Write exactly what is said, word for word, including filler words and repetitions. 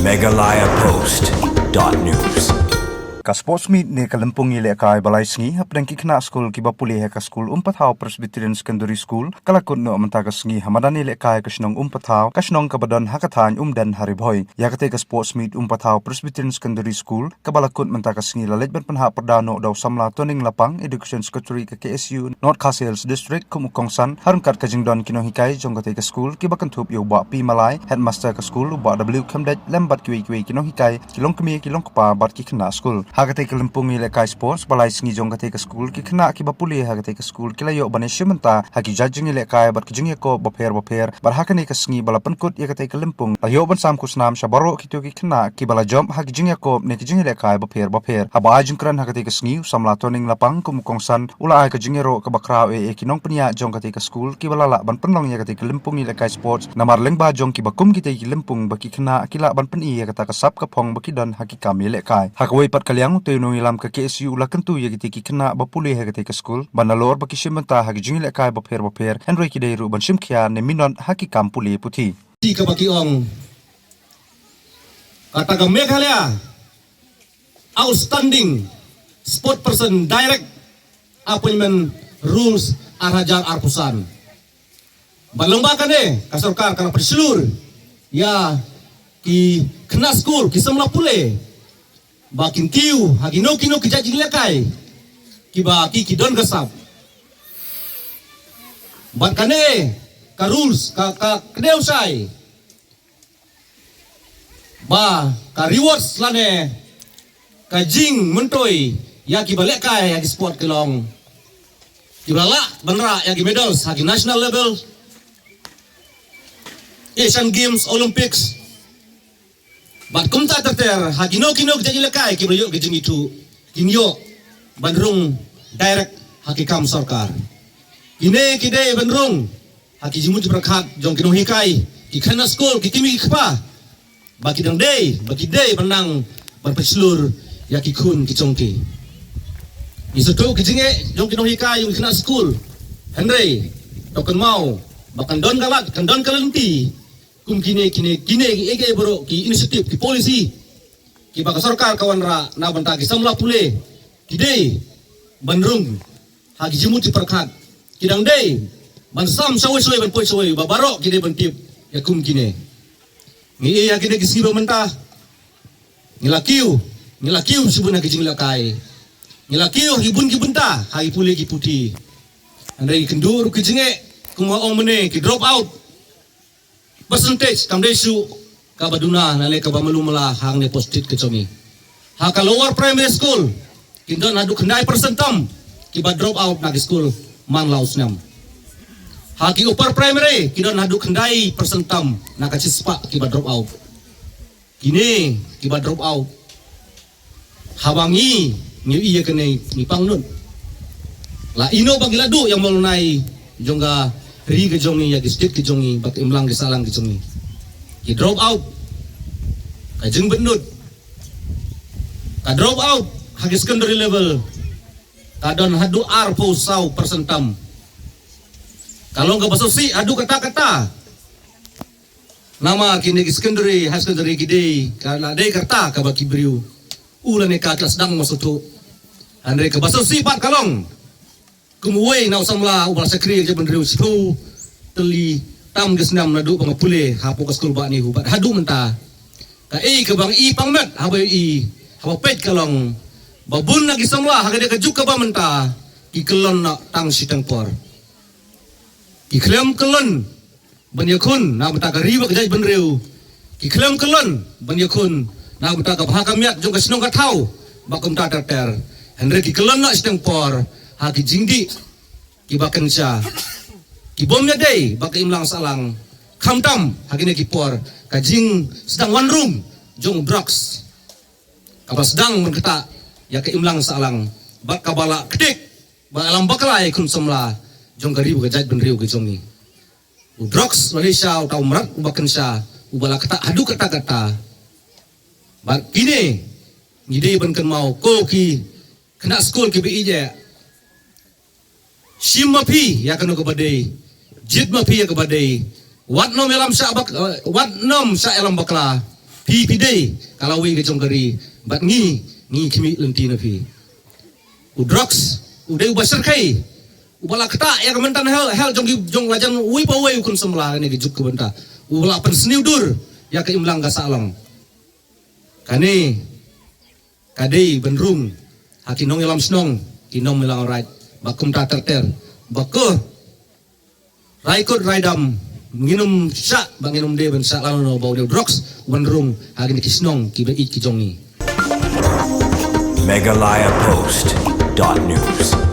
Meghalaya Post dot news. Ka sports meet ne ka lympung ïalehkai ba lai sngi hapdeng ki khynnah skul kiba pule ha ka skul Umpathaw Presbyterian Secondary School ka la kut noh mynta ka sngi ha madan ïalehkai ka shnong Umpathaw, ka shnong kaba don ha ka thaiñ Umden ha Ri Bhoi. Ïa katei ka sports meet Umpathaw Presbyterian Secondary School kaba la kut mynta ka sngi la leit ban pynhap pyrda noh da u samla Toning Lapang, Education Secretary ka K S U North Khasi Hills District, kum u kongsan, ha ryngkat ka jingdon ki nonghikai jong katei ka skul kiba kynthup ïa u Bah P Malai, Headmaster ka skul, u Bah W Khymdeit, lem bad kiwei kiwei ki nonghikai, ki longkmie, ki longkpa bad ki khynnah skul. Ha katei ka lympung ïalehkai sports ba lai sngi jong katei ka skul, ki khynnah kiba pule ha katei ka skul ki la ïoh ban ïashim bynta ha ki jait jingïalehkai bad ki jingïakop bapher bapher. Bad ha kane ka sngi ba la pynkut ïa katei ka lympung, la ïoh ban sam khusnam sha baroh kito ki khynnah kiba la jop ha ki jingïakop ne ki jingïalehkai bapher bapher. Haba ai jingkren ha katei ka sngi, u samla Toning Lapang kum u kongsan u la ai ka jingïaroh kaba khraw ïa ki nongpynïaid jong katei ka skul kiba la lah ban pynlong ïa katei ka lympung ïalehkai sports, namar lyngba jong kiba kum kitei ki lympung ba ki khynnah ki lah ban pyni ïa kata ka sap ka phong ba ki don ha ki kam ïalehkai. Ha kawei pat ka liang, utei u nongïalam ka K S U u la kyntu ïa kitei ki khynnah ba pule ha katei ka skul ban nalor ba ki shim bynta ha ki jingïalehkai bapher bapher, hynrei ki dei ruh ban shim khia ne minot ha ki kam pule puthi. Ti kaba ki ong, kata ka Meghalaya Outstanding Sport Person Direct Appointment Rules ar hajar arphew san. Bad lyngba kane ka sorkar ka la pynshlur ïa ki khynnah skul, ki samla pule, ba kin kiew ha kino kino ki jait jingïalehkai kiba ki, ki don ka sap. Bad kane ka rules ka, ka kdew shai ba ka rewards lane ka jingmyntoi ïa kiba lehkai ha ki sport ki long kiba lah ban rah ïa ki medals ha ki national level, Asian Games, Olympics. Bad kumta ter ter ha kino kino ki jait jingïalehkai kiba ïoh ki jingithuh, kin ïoh ban rung direct ha ki kam sorkar. Kine ki dei ban rung ha ki jingmut jingpyrkhat jong ki nonghikai, ki khynnah skul, ki kmie ki kpa, ba ki dang dei, ba ki dei ban nang ban pynshlur ïa ki khun ki jong ki. Ngi sngewthuh ki jingeh jong ki nonghikai, jong ki khynnah skul. Hynrei to kynmaw ba kan don ka lad, kan don ka lynti kum kine, kine, kine kiei kiei baroh ki initiative, ki policy kiba ka sorkar ka wanrah na bynta ki samla pule, ki dei ban rung ha ki jingmut jingpyrkhat, ki dang dei ban sam shawei shawei, ban poi shawei, ba baroh ki dei ban tip ïa kum kine. Ngi ïa kine ki sngi ba mynta ngi la kiew, ngi la kiew shibun ha ki jingïalehkai, ngi la kiew ha ki bun ki bynta ha ki pule ki puthi. Hynrei ngi kynduh ruh ki jingeh, kumba ong mynne, ki drop out percentage kam dei shuh kaba duna lane kaba malu mala hangne post-it ka jong ngi. Ha ka lower primary school kin don haduh khyndai percent tam kiba drop out na ki skul man la u snem. Ha ki upper primary ki don haduh khyndai percent tam na ka shispah kiba drop out. Kine kiba drop out, haba ngi, ngi ïohi ïa kane ngi pang nud. La ino ba ngi la duh ïa mawlynnai jong ka ri ka jong ngi, ïa ki state ki jong ngi, bad ka imlang ka sahlang ka jong ngi. Ki drop out, ka jingbit nud. Ka drop out ha ki secondary level ka don haduh arphew saw percent tam. Ka long kaba sngewsih haduh katta katta. Namar kine ki secondary, high secondary ki dei, ka la dei ka rta kaba ki briew u lane ka la sdang ban sngewthuh. Hynrei kaba sngewsih pat ka long, kum uwei na u samla uba la shakri ha ka jaitbynriew, shiphew tylli tam ki snem naduh ba nga pule hapoh ka skul Bah Nehru bad haduh mynta. Kaei kaba nga i pang met haba ïohi, haba peit ka long ba bun na ki samla ha kane ka juk kaba mynta ki kyllon noh tang shiteng por. Ki khlem kyllon ban ïakhun na ka bynta ka ri bad ka jaitbynriew. Ki khlem kyllon ban ïakhun na ka bynta ka bha ka miat jong ka shnong ka thaw bad kumta ter ter. Hynrei ki kyllon noh shiteng por ha ki jingdih kiba kynsha, ki bym ïadei bad ka imlang sahlang, khamtam ha kine ki por ka jingsdang wanrung jong drugs kaba sdang ban ktah ïa ka imlang sahlang bad kaba la ktik ba ïalam bakla ïa ki khun samla jong ka ri bad ka jaitbynriew ka jong ngi. U drugs lane sha uta u mrad uba kynsha uba la ktah haduh katta katta. Bad kine ngi dei ban kynmaw, ko ki khynnah skul kiba ïeit, shim ma phi ïa kano kaba dei, jied ma phi ïa kaba dei. Wat nym ïalam shah bak, wat nym shah ïalam bakla. Phi phi dei ka lawei ka jong ka ri bad ngi ngi khmih lynti na phi. U drugs u dei uba syrkhei uba la ktah ïa ka mental health, health jong ki jong la jan uwei pa uwei u khun samla kane ka juk ka bynta uba la pynsniew dur ïa ka imlang ka sahlang. Kane ka dei ban rung ha ki nongïalam shnong ki nongïalam raid ba kumta ter ter ba ko rai kut rai dam nginym shah ba nginym dei ban shah lano ba u dei drugs ban rung ha kine ki shnong ki ba ïeit ki jong ngi. Meghalaya Post dot news.